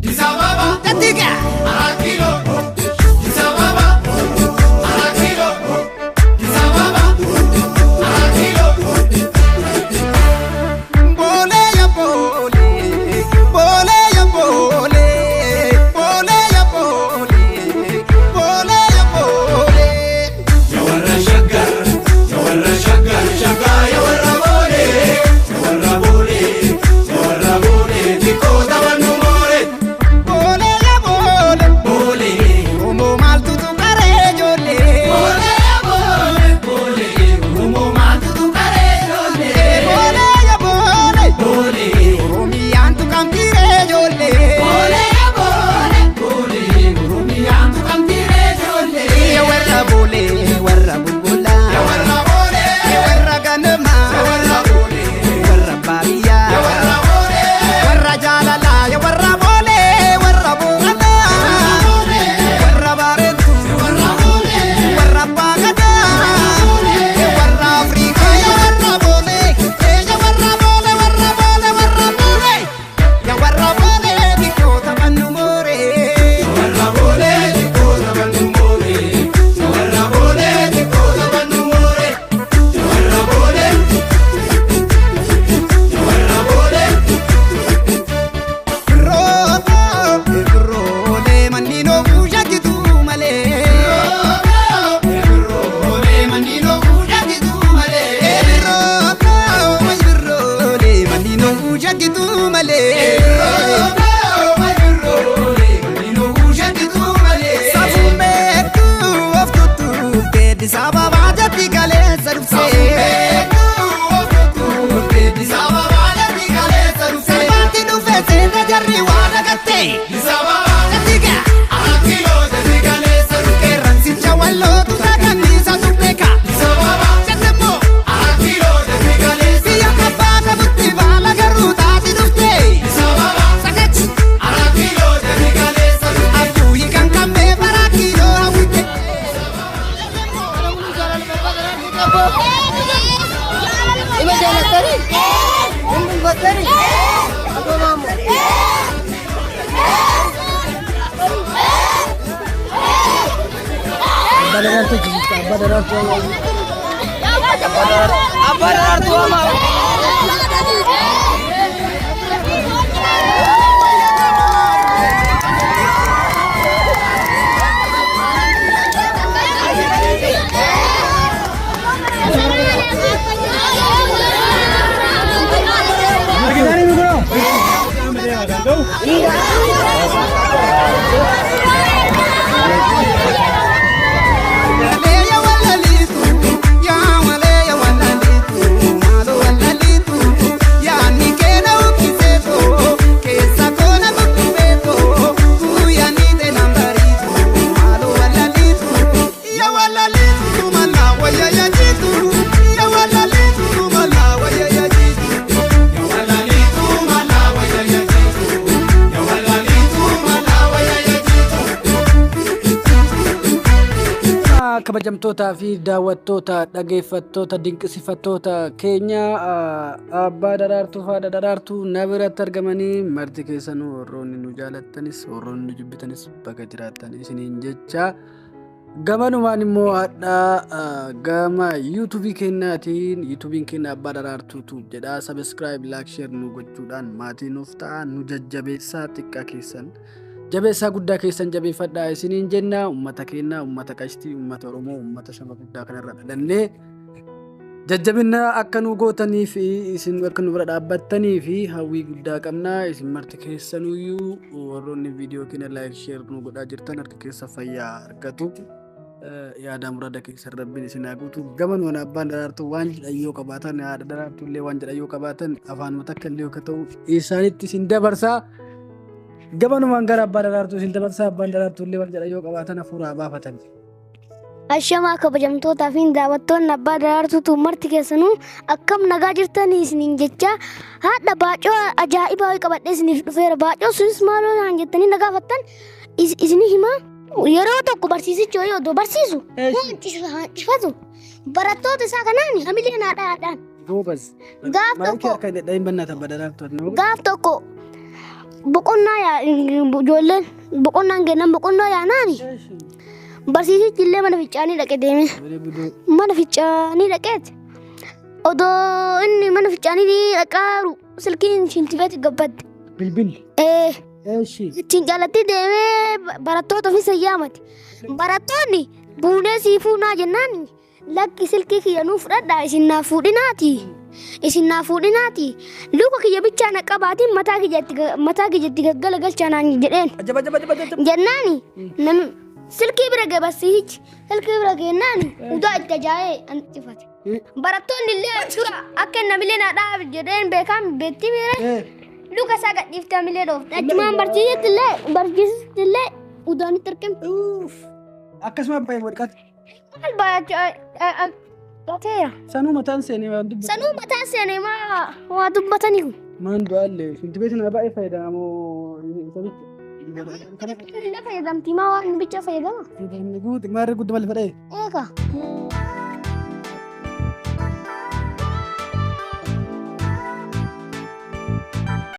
Tatiga. Boolee ya boolee, boolee ya boolee, boolee ya boolee, boolee ya boolee. Boolee ya boolee, Oromoo maaltu tuqaree ijoollee? Boolee ya boolee, Oromiyaan tuqamtiiree ijoollee. Ya warra boolee, warra bulbulaa, ya warra ganamaa, warra baadiyyaa, warra jaalalaa, ya warra boolee, warra booranaa, warra bareedduu, warra abbaa gadaa, ya warra Afrikaa, ya warra boolee, ya warra boolee, warra boolee, warra boolee, ya warra boolee, xiqqoo taphannu mooree. Birroolee manni noobuu shakkitu malee. Birroolee manni noobuu shakkitu malee. Birroolee manni noobuu shakkitu malee. Safuun beektuu of tuttuuftee Addis Ababaa jatti kaleessa dhufsee. Salphaatti dhufee seena jarri waa dagattee. Jattigaa. Qeerransicha wallootu saganniisa turbeeka. Jattemmoo biyya abbaa qabutti baala garuu taati dhuftee. Sagachi abjuuyi kan qabnee bara kiiloo hawwite. Ima jaalattanii? Hin dhungattanii? Abbo maammoo. Abbaa Daraartuu jijjiirta. Abbaa Daraartuu hamaa. Abbaa Daraartuu hamaa. Waleeya walaliitu, yaa waleeya walaliitu, maaloo walaliitu, yaanni keena uwwiseeto, keessa koona kukkubeeto, guyyaa ni nambariitu, maaloo walaliitu, yaa walaliitu mala wayya yajiitu, yaa walaliitu mala wayya yajiitu, yaa walaliitu mala wayya yajiitu, yaa walaliitu mala wayya yajiitu. Kabajamtootaa fi daawwattoota, dhageeffattoota, dinqisiifattoota keenya, Abbaa Daraartuu fi haadha Daraartuu na biratti argamanii, marti keessanuu, warroonni nu jaalattanis warroonni nu jibbitanis, baga jiraattan isiniin jecha. Gamanumaan immoo hadhaa gama yuutuubii keenyaatiin, yuutuubiin keenya Abbaa Daraartuu Tube jedha, subscribe, like, share nu gochuudhaan maatii nuuf ta'a, nu jajjabeessaa, xiqqaa keessan jabeessaa, guddaa keessan jabeeffadhaa isiniin jenna. Ummata keenya, ummata qashtii, ummata Oromoo, ummata saba guddaa kanarra dhalannee, jajjabina akka nu gootanii fi isin akka nu bira dhaabbattanii fi hawwii guddaa qabna. Isin marti keessanuyyuu, warroonni viidiyoo keenya like, share nu godhaa jirtan, harka keessa fayyaa argatu. Yaada murada keessan Rabbiin isin haa guutu. Gamanuma Abbaan Daraartuu waan jedhan yoo qabaatan, haadha Daraartuu illee waan jedhan yoo qabaatan, afaanuma takka illee akka ta'u isaanitti isin dabarsaa. Gabanumaan gara Abbaa Daraartuu isin dabarsaa. Abbaan Daraartuu illee waan jedhan yoo qabaatan hafuuraa baafatan. Ashamaa, kabajamtootaa fi daawwattoonni Abbaa Daraartuutu marti keessanuu, akkam nagaa jirtanii isiniin jecha. Haadha baacoo ajaa'ibaa wayii qabadhee isiniif dhufeera. Baacoo sunis maaloo naan jettanii na gaafattan, isinii himaa. Yeroo tokko barsiisichi wayii odoo barsiisu hancifatu barattoota isaa kanaan hamileen haadha haadhaan. Goobaz. Gaaf Maayikii tokko harka hin dhadhayin bannaa, Abbaa Daraartuu. Gaaf tokko Boqonnaa yaa ijoolleen boqonnaan kennan boqonnaa yaanaani barsiisichi illee mana fincaanii dhaqe deeme. Mana fincaanii dhaqeet odoo inni mana fincaanii dhaqaaru silkiin shintibeeti gabbadde. Bilbilli. Ee Eeshi. ittiin caalatti deemee barattoota ofiis yaamate. Barattoonni buunee sii fuunaa jennaan lakki silkii kiyya nuu fudhadhaa isin naa fuudhinaati. Isin naa fuudhinaati. Luka kiyya bichaa na qabaatiin mataa kiyya itti mataa kiyya itti gaggala galchaa naan jedheen. Ajaba ajaba ajaba ajaba. Jennaani nam silkii bira ga'e barsiisichi silkii bira ga'ennaani udaa itti ajaa'ee anxifate. Barattoonni illee dura akka inni namilee naa dhaabe jedheen beekaan beetti miire luka isaa gadhiiftee amilee dhoofte. Achumaan barsiisitti illee barsiisitti illee udaan itti argamte. Uff. Akkasuma baay'ee wadqate. Maal baay'ee gateera. Sanuu mataan seenee waan dubbatu. Sanuu mataan seenee maa waa dubbatanii kun. Maan du'aallee shintibeetiin na baay'ee fayyadamoo sabicha. Illee fayyadamti maa waan bicha fayyadama. Guutu maarree guutuu maal fedhee? Eega.